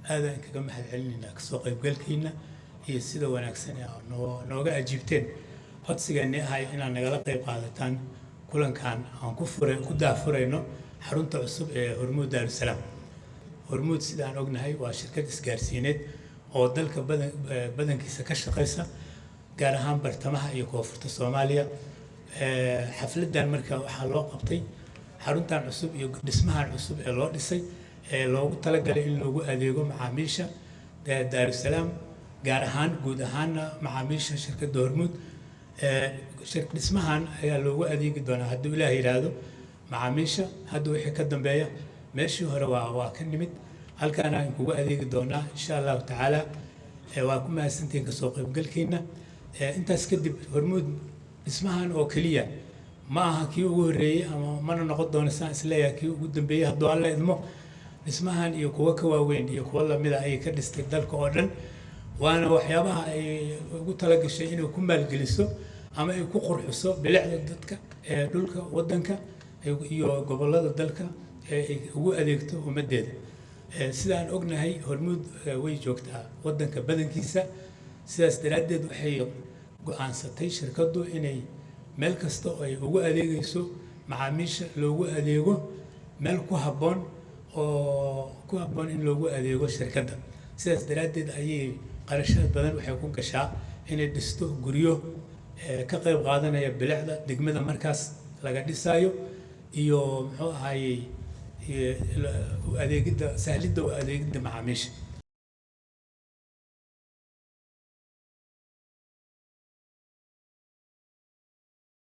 Aadaan kaga mahad celinaynaa kasoo qaybgalkiina iyo sida wanaagsan ee aad nooga ajiibteen codsigeennii ahay inaad nagala qayb qaadataan kulankan aan ku fure ku daahfurayno xarunta cusub ee Hormuud Daarusalaam. Hormuud, sidaan ognahay, waa shirkad isgaarsiineed oo dalka badankiisa ka shaqaysa, gaar ahaan bartamaha iyo koonfurta Soomaaliya. Xafladan marka waxaa loo qabtay xaruntan cusub iyo dhismahan cusub ee loo dhisay ee loogu talagalay in loogu adeego macaamiisha Daarusalaam gaar ahaan, guud ahaanna macaamiisha shirkadda Hormuud. Dhismahan ayaa loogu adeegi doonaa, hadduu Ilaah yidhaahdo, macaamiisha hadda wixii ka dambeeya. Meeshii hore waa ka nimid, halkaana aan kugu adeegi doonaa, insha Allahu tacaala. Waa ku mahadsantihiin kasoo qaybgalkiina. Intaas kadib, Hormuud dhismahan oo keliya ma aha kii ugu horreeyey ama mana noqon doono, saan isleeyahay, kii ugu dambeeyey, hadduu Alla idmo. Dhismahan iyo kuwo ka waaweyn iyo kuwo lamida ayay ka dhistay dalka oo dhan, waana waxyaabaha ay ugu talagashay inay ku maalgeliso ama ay ku qurxiso bilicda dadka ee dhulka waddanka iyo gobollada dalka ee ay ugu adeegto ummaddeeda. Sidaan ognahay, Hormuud way joogtaa waddanka badankiisa. Sidaas daraaddeed waxay go'aansatay shirkaddu inay meel kasta oo ay ugu adeegayso macaamiisha loogu adeego meel ku habboon oo ku habboon in loogu adeego shirkadda. Sidaas daraaddeed ayay qarashaad badan waxay ku gashaa inay dhisto guryo ka qayb qaadanaya bilicda degmada markaas laga dhisayo iyo, muxuu ahaayey, adeegidda, sahlidda u adeegidda macaamiisha.